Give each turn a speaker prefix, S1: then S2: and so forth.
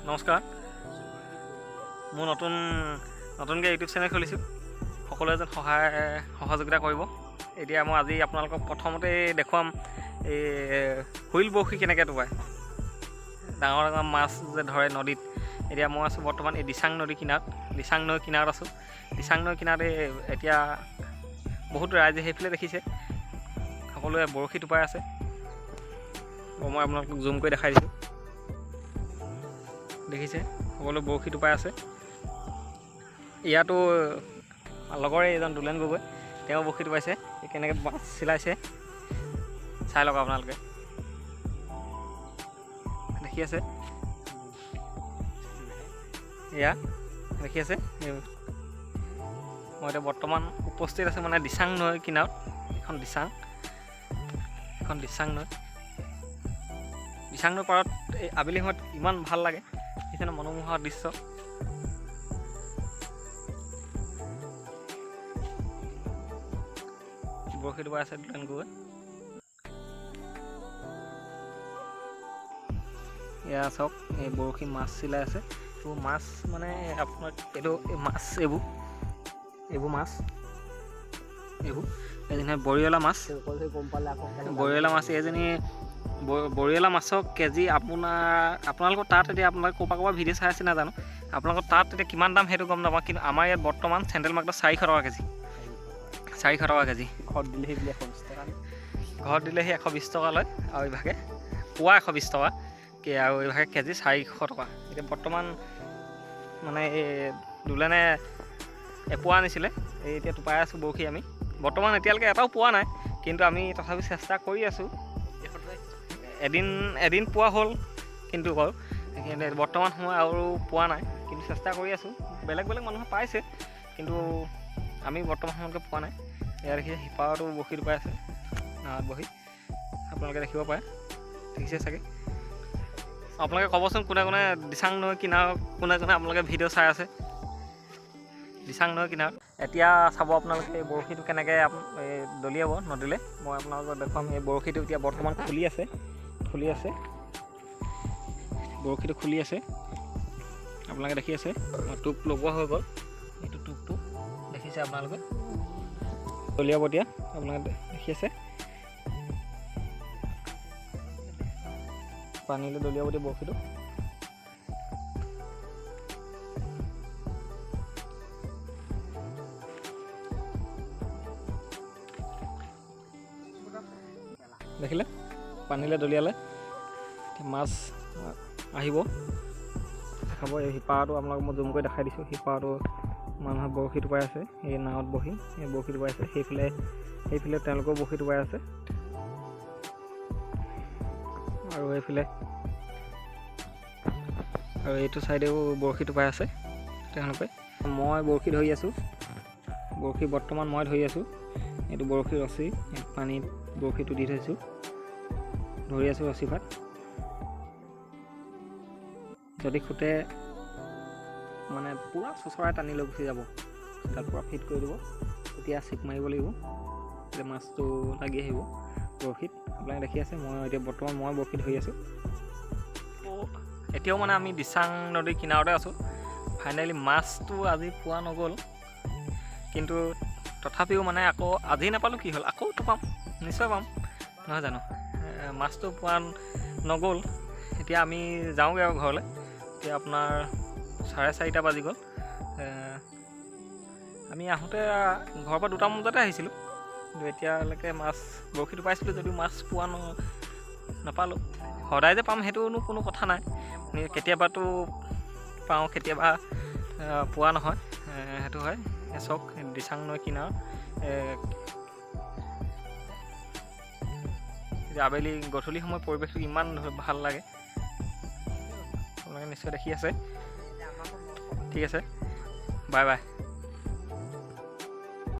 S1: নমস্কাৰ, মোৰ নতুনকৈ ইউটিউব চেনেল খুলিছোঁ। সকলোৱে যেন সহায় সহযোগিতা কৰিব। এতিয়া মই আজি আপোনালোকক প্ৰথমতে দেখুৱাম এই হুইল বৰশী কেনেকৈ টোপায়, ডাঙৰ ডাঙৰ মাছ যে ধৰে নদীত। এতিয়া মই আছোঁ বৰ্তমান এই দিচাং নদীৰ কিনাৰত, দিচাং নৈৰ কিনাৰত আছোঁ। দিচাং নৈৰ কিনাৰতে এতিয়া বহুত ৰাইজে সেইফালে দেখিছে, সকলোৱে বৰশী টোপাই আছে। মই আপোনালোকক জুম কৰি দেখাই দিছোঁ, দেখিছে সকলো বৰশী টোপাই আছে। ইয়াতো লগৰে এজন দুলেন গগৈ, তেওঁ বৰশী টোপাইছে। কেনেকৈ মাছ চিলাইছে চাই লওক আপোনালোকে, দেখি আছে। এয়া দেখি আছে, মই এতিয়া বৰ্তমান উপস্থিত আছোঁ মানে দিচাং নৈৰ কিনাৰত। এখন দিচাং, এখন দিচাং নৈ। দিচাং নৈৰ পাৰত এই আবেলি সময়ত ইমান ভাল লাগে, দেখিছেনে মনোমোহা দৃশ্য। বৰশী টোপাই আছে দুলেন গগৈ। এয়া চাওক, এই বৰশী মাছ চিলাই আছে। এইবোৰ মাছ মানে আপোনাৰ এইটো মাছ, এইবোৰ এইবোৰ মাছ, এইবোৰ এইজনী বৰিয়লা মাছ, বৰিয়লা মাছ। এইজনী বৰিয়লা মাছৰ কেজি আপোনাৰ, আপোনালোকৰ তাত এতিয়া আপোনালোকে ক'ৰপা ক'ৰপা ভিডিঅ' চাই আছে নাজানো, আপোনালোকৰ তাত এতিয়া কিমান দাম সেইটো গম নাপাওঁ, কিন্তু আমাৰ ইয়াত বৰ্তমান চেণ্ট্ৰেল মাৰ্কেটত 400 টকা কেজি, 400 টকা কেজি।
S2: ঘৰত দিলেহি 120 টকা,
S1: ঘৰত দিলেহি 120 টকা লয়। আৰু এইভাগে পোৱা 120 টকা আৰু এইভাগে কেজি 400 টকা। এতিয়া বৰ্তমান মানে এই দুলেনে এপোৱা আনিছিলে, এই এতিয়া টোপাই আছোঁ বৰশী আমি। বৰ্তমান এতিয়ালৈকে এটাও পোৱা নাই, কিন্তু আমি তথাপি চেষ্টা কৰি আছোঁ। এদিন পোৱা হ'ল কিন্তু বাৰু, কিন্তু বৰ্তমান সময় আৰু পোৱা নাই, কিন্তু চেষ্টা কৰি আছোঁ। বেলেগ বেলেগ মানুহে পাইছে, কিন্তু আমি বৰ্তমান সময়লৈকে পোৱা নাই। ইয়াত দেখিছে সিপাৰতো বৰশী টোপাই আছে নাৱত বহি, আপোনালোকে দেখিব পাৰে, দেখিছে চাগে। আপোনালোকে ক'বচোন কোনে কোনে দিচাং নৈ কিনাৰত, কোনে কোনে আপোনালোকে ভিডিঅ' চাই আছে দিচাং নৈ কিনাৰত। এতিয়া চাব আপোনালোকে এই বৰশীটো কেনেকৈ দলিয়াব নদীলৈ, মই আপোনালোকক দেখুৱাম। এই বৰশীটো এতিয়া বৰ্তমান খুলি আছে, খুলি আছে, বৰশীটো খুলি আছে, আপোনালোকে দেখি আছে। টোপ লগোৱা হৈ গ'ল, এইটো টোপটো দেখিছে আপোনালোকে। দলিয়াব এতিয়া, আপোনালোকে দেখি আছে, পানীলৈ দলিয়াব দিয়ে বৰশীটো। দেখিলে পানীলৈ দলিয়ালে মাছ আহিব, দেখাব। এই সিপাৰটো আপোনালোকক মই জুম কৰি দেখাই দিছোঁ। সিপাৰটো মানুহে বৰশী টোপাই আছে, এই নাৱত বহি এই বৰশী টোপাই আছে। সেইফালে তেওঁলোকেও বৰশী টোপাই আছে। আৰু এইফালে আৰু এইটো ছাইডেও বৰশী টোপাই আছে তেওঁলোকে। মই বৰশী ধৰি আছোঁ, বৰশী বৰ্তমান মই ধৰি আছোঁ। এইটো বৰশী ৰছী, পানীত বৰশীটো দি থৈছোঁ, ধৰি আছোঁ ৰছী ভাত। যদি খুটে মানে পূৰা চোঁচৰাই টানি লৈ গুচি যাব, তাত পূৰা ফিট কৰি দিব, তেতিয়া চিপ মাৰিব লাগিব, তেতিয়া মাছটো লাগি আহিব বৰশীত। আপোনালোকে দেখি আছে, মই এতিয়া বৰ্তমান মই বৰশী ধৰি আছোঁ। এতিয়াও মানে আমি দিচাং নদীৰ কিনাৰতে আছোঁ। ফাইনেলি মাছটো আজি পোৱা নগ'ল, কিন্তু তথাপিও মানে আকৌ আজি নাপালোঁ কি হ'ল, আকৌ তো পাম, নিশ্চয় পাম, নহয় জানো? মাছটো পোৱা নগ'ল, এতিয়া আমি যাওঁগৈ আৰু ঘৰলৈ। এতিয়া আপোনাৰ 4:30 বাজি গ'ল। আমি আহোঁতে ঘৰৰ পৰা 2টামান বজাতে আহিছিলোঁ, কিন্তু এতিয়ালৈকে মাছ বৰশীটো পাইছিলোঁ যদিও মাছ পোৱা নাপালোঁ। সদায় যে পাম সেইটোনো কোনো কথা নাই, কেতিয়াবাতো পাওঁ, কেতিয়াবা পোৱা নহয়, সেইটো হয়। চাওক দিচাং নৈ কিনাৰত আবেলি গধূলি সময়ত পৰিৱেশটো ইমান ভাল লাগে, আপোনালোকে নিশ্চয় দেখি আছে। ঠিক আছে, বাই বাই।